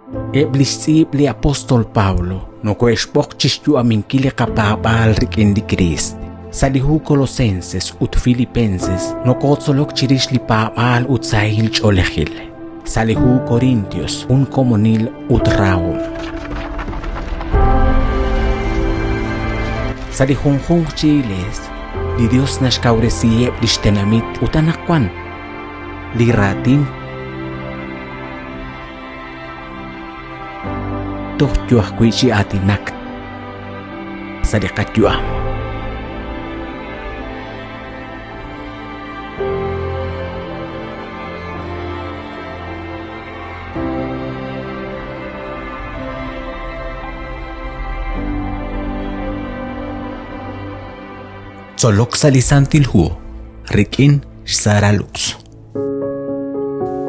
Eb' li xtz'iib' li apóstol Pablo nokohe'xb'oq chi xyu'aminkil li qapaab'aal rik'in li Kriist. Sa' li hu Colosenses ut Filipenses nokotzolok chirix li paab'aal ut sahil ch'oolejil. Sa' li hu Corintios jun komonil ut rahom. Sa' li junjunq chi iglees, li Dios naxkawresiheb' lix tenamit ut anaqwan li raatin toj yo ajwi' chi aatinak sa' li qayu'am. Tzolok sa' li Santil Hu rik'in xSara Lux.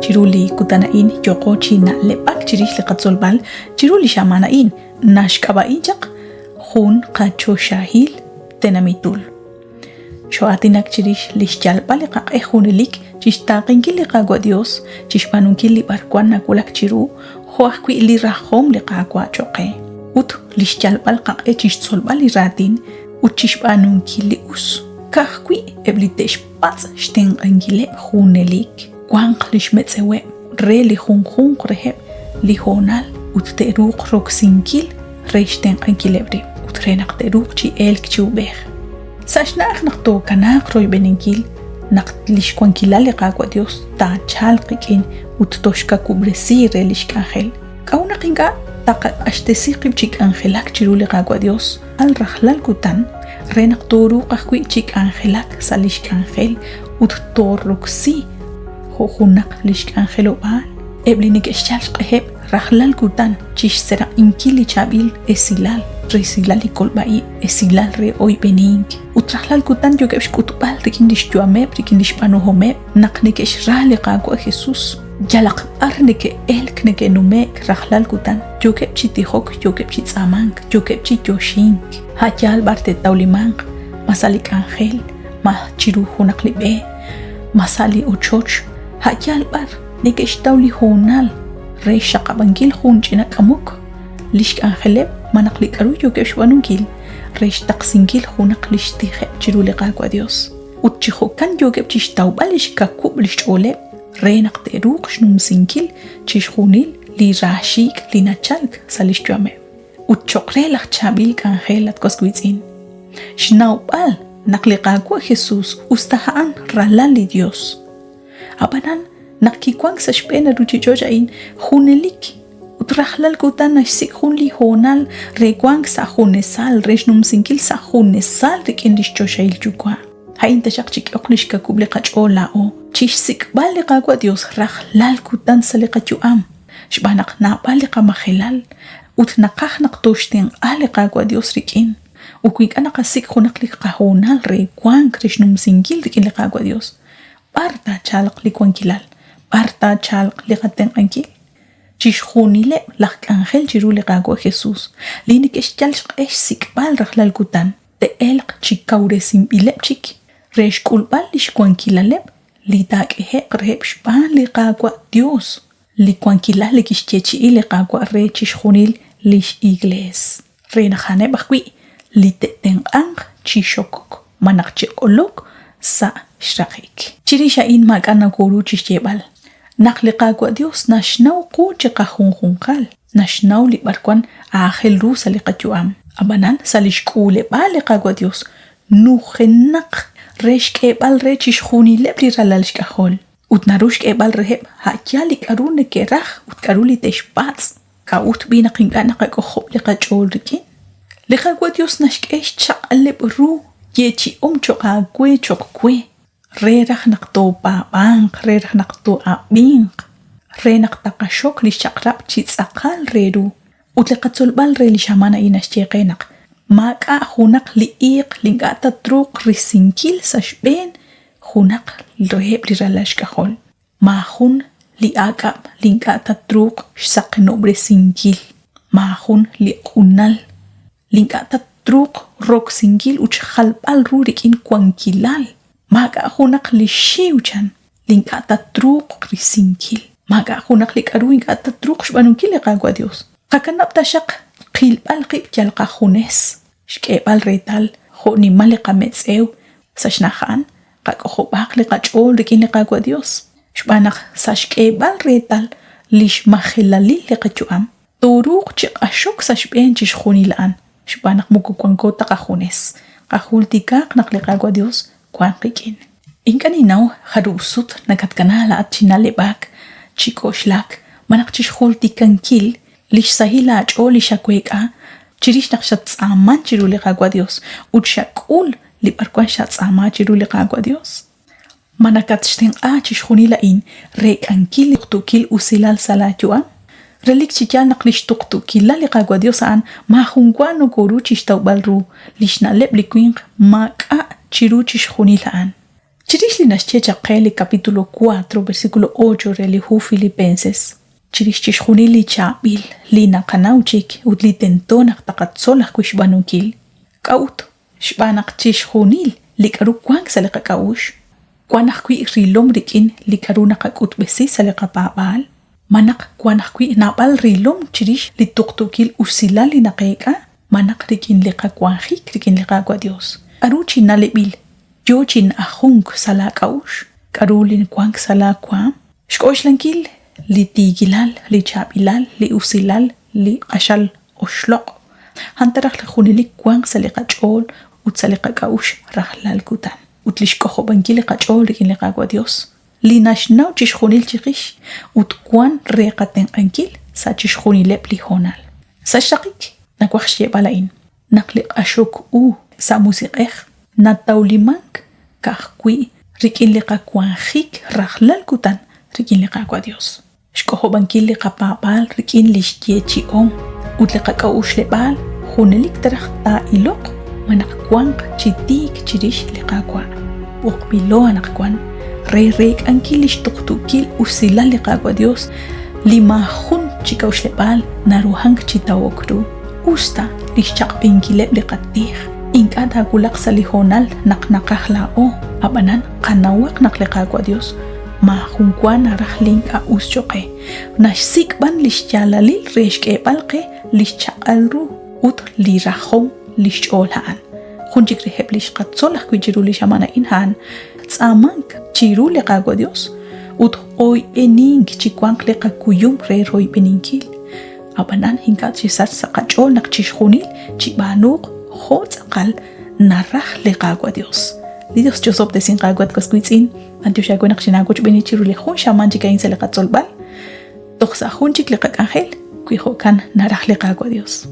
Chiru li kutan a'in yooqo chi na'leb'ak chirix li qatzolb'al chiru li xamaan a'in naxk'ab'a'in chaq jun qachoxahil tenamitul. Xoo'aatinak chirix li xyalb'al li qaq'e junelik chi xtaaqenkil li Qaawa' Dios, chi xb'aanunkil li b'arwan nawulak chiru, jo' ajwi' li rajom li Qaawa' cho'q qe, ut li xyalb'al qaq'e chi xtzolb'al li raatin ut chi xb'aanunkil li us. Ka'ajwi' eb' li te'xpatz' xtenq'ankileb' junelik, wanq li xmetz'eweb' re li junjunq reheb' li hoonal ut te'ruuq roksinkil re xtenq'ankileb' rib' ut re naq te'ruuq chi elk chi ub'ej. Sa' xna'aj naq tookanaaq royb'eninkil naq lix wankilal li Qaawa' Dios taachalq qik'in ut toxkawub'resi re lix k'anjel, k'a'ut naq ink'a' taqaq'axtesi qib' chi k'anjelak chiru li Qaawa' Dios al rajlal kutan re naq tooruuq ajwi' chi k'anjelak sa' lix k'anjel ut tooroksi jo' junaq lix k'anjelob'aal? Eb' li neke'xyal xq'eheb' rajlal kutan chi xseraq'inkil li chaab'il esilal, resilal li kolb'a-ib', esilal re oyb'enink, ut rajlal kutan yookeb' xk'utb'al rik'in lix yu'ameb', rik'in lix b'aanuhomeb' naq neke'xra li Qaawa' Jesus. Yalaq b'ar neke'elk neke'nume'k rajlal kutan, yookeb' chi tijok, yookeb' chi tz'aamank, yookeb' chi yoxink. A' yaal b'ar te'tawlimanq, ma sa' li k'anjel, ma chiru junaq li b'e, ma sa' li ochoch, a' yaal b'ar neke'xtaw li hoonal re xxaqab'ankil jun ch'ina k'amok, lix k'anjeleb' malaj li k'a'ru yookeb' xb'aanunkil re xtaqsinkil junaq lix tijeb' chiru li Qaawa' Dios. Ut chi jo'kan yookeb' chixtawb'al lix kawub' lix ch'ooleb' re naq te'ruuq xnumsinkil chixjunil li raaxiik' li nachalk sa' lix yu'ameb'. Ut choq' re laj chaab'il k'anjel, at was wiitz'in, xnawb'al naq li Qaawa' Jesus, us ta a'an Ralal li Dios, Ab'anan, naq kiwank sa' xb'een a ruuchich'och' a'in, junelik ut rajlal kutan naxsik' jun li hoonal re wank sa' junesal, re xnumsinkil sa' junesal rik'in li xchoxahil Yuwa'. A'in taxaq chik'ehoq li xkawub' li qach'ool laa'o chi xsik'b'al li Qaawa' Yos rajlal kutan sa' li qayu'am, xb'aan naq naab'al li qamajelal ut naqaj naq tooxtenq'a li Qaawa' Yos rik'in. Ut wi ink'a' naqasik' junaq li qahoonal re wank re xnumsinkil rik'in li Qaawa' Yos, B'ar taachalq li wankilal? B'ar taachalq li qatenq'ankil? Chixjunileb' laj k'anjel chiru li Qaawa' Jesus, li neke'xyal xq'e xsik'b'al rajlal kutan, te'elq chi kawresinb'ileb' chik re xk'ulb'al lix wankilaleb' li taak'ehe'q reheb' xb'aan li Qaawa' Dios, li wankilal li kixyeechi'i li Qaawa' re chixjunil lix Iglees, re naq a'aneb' ajwi' li te'tenq'anq chi xokok malaj chi q'olok sa' xraqik. Chirix a'in maak'a' nokoru chixyeeb'al, naq li Qaawa' Dios naxnaw qu chiqajunjunqal, naxnaw li b'arwan aajel ru sa' li qayu'am. A'b'anan, sa' lix k'uuleb'aal li Qaawa' Dios nujenaq re xk'eeb'al re chixjunileb' li ralal xk'ajol. Ut naru xk'eeb'al reheb' a' yaal li k'a'ru neke'raj ut k'a'ru li te'xpatz'. K'a'ut b'i' naq ink'a' naqak'ojob' li qach'ool rik'in? Li Qaawa' Dios naxk'e xchaq'aleb' ru yeechi'om choq' aawe choq' we, re raj naq toopaab'anq, re raj naq too'ab'inq, re naq taqaxok lix chaq'rab' chi tz'aqal re ru. Ut li qatzolb'al re li xamaan a'in naxye qe naq maak'a' junaq li iiq li ink'a' ta truuq risinkil sa' xb'een junaq reheb' li ralal xk'ajol. Maajun li aak'ab' li ink'a' ta truuq xsaqenob'resinkil. Maajun li q'unal li ink'a' ta truuq roksinkil ut xjalb'al ru rik'in wankilal. Maak'a' junaq li xiw chan li ink'a' ta truuq risinkil. Maak'a' junaq li k'aru ink'a' tatruuq xb'aanunkil li Qaawa' Yos. Qakanab' taxaq qilb'al qib' yal qajunes, xk'eeb'al reetal jo' nimal li qametz'ew sa' xna'aj a'an, qak'ojob'aaq li qach'ool rik'in li Qaawa' Yos, xb'aan naq sa' xk'eeb'al reetal li xmajelalil li qayu'am, tooruuq chi q'axok sa' xb'een chixjunil a'an, xb'aan naq moko wanko ta qajunes. Qajultikaaq naq li Qaawa' Yos wank qik'in. Ink'a' ninnaw jarub' sut nakatkana laa'at chi na'leb'ak, chi k'oxlak, malaj chixjultikankil lix sahil aach'ool li xaweek'a chirix naq xattz'aaman chiru li Qaawa' Dios ut xak'ul li b'arwan xatz'aama chiru li Qaawa' Dios. Ma nakatxtenq'a chixjunil a'in reek'ankil li tuqtuukil usilal sa' laa yu'am? Relik chi yaal naq lix tuqtuukilal li Qaawa' Dios a'an maajun wa nokoru chixtawb'al ru, lix na'leb' li winq maak'a' chiru chixjunil a'an. Chirix li naxye chaq qe li capítulo 4, versículo 8 re li hu Filipenses, chirix chixjunil li chaab'il li naqanaw chik ut li tento naq taqatzol ajwi' xb'aanunkil. K'a'ut? Xb'aan naq chixjunil li k'aru wank sa' li qak'a'uxl wank ajwi' rilom rik'in li k'aru naqak'utb'esi sa' li qapaab'aal, malaj wank ajwi' naab'al rilom chirix li tuqtuukil usilal li naqeek'a, malaj rik'in li qawanjik rik'in li Qaawa' Yos. K'aru chi na'leb'il yo chi na'ajunk sa' laak'a'uxl? K'aru li wank sa' laawaanm? Xk'oxlankil li tiikilal, li chaab'ilal, li usilal, li q'axal oxloq'. A'an ta raj li junelik wanq sa' li qach'ool ut sa' li qak'a'uxl rajlal kutan. Ut lix k'ojob'ankil li qach'ool rik'in li Qaawa' Dios, li naxnaw chixjunil chiqix ut wan re qatenq'ankil sa' chixjunileb' li hoonal. Sa' xraqik, nawaj xyeeb'al a'in, naq li q'axok u sa' musiq'ej natawlimank ka'ajwi' rik'in li qawanjik rajlal kutan rik'in li Qaawa' Dios. Xk'ojob'ankil li qapaab'aal rik'in lix yeechi'om ut li qak'a'uxleb'aal junelik taraj taa'iloq malaj wanq chi tiik chirix li Qaawa'. B'oqb'ilo anaqwan re reek'ankil lix tuqtuukil usilal li Qaawa' Dios li maajun chi k'a'uxleb'aal naruhank chi tawok ru, us ta lix chaq'b'enkileb' li qatij ink'a' taawulaq sa' li hoonal naq naqaj laa'o, a'b'anan qanawaq naq li Qaawa' Dios Maajun wa naraj li ink'a' us cho'q qe, naxsik' b'an li xyaalalil re xk'eeb'al qe li xchaq'al ru ut li rajom li xch'ool a'an. Jun chik reheb' li xqatzol ajwi' chiru li xamaan a'in a'an tz'aamank chiru li Qaawa' Dios ut oyb'enink chi wanq li qakuyum re royb'eninkil. Ab'anan ink'a' chisachq sa' qach'ool naq chixjunil chib'aanuuq jo' tz'aqal naraj li Qaawa' Dios. Li Dios chosob'tesinq aawe at was wiitz'in. B'antiox aawe naq xinaawochb'eeni chiru li jun xamaan chik a'in sa' li qatzolb'al. Toj sa' jun chik li qak'anjel, wi jo'kan naraj li Qaawa' Dios.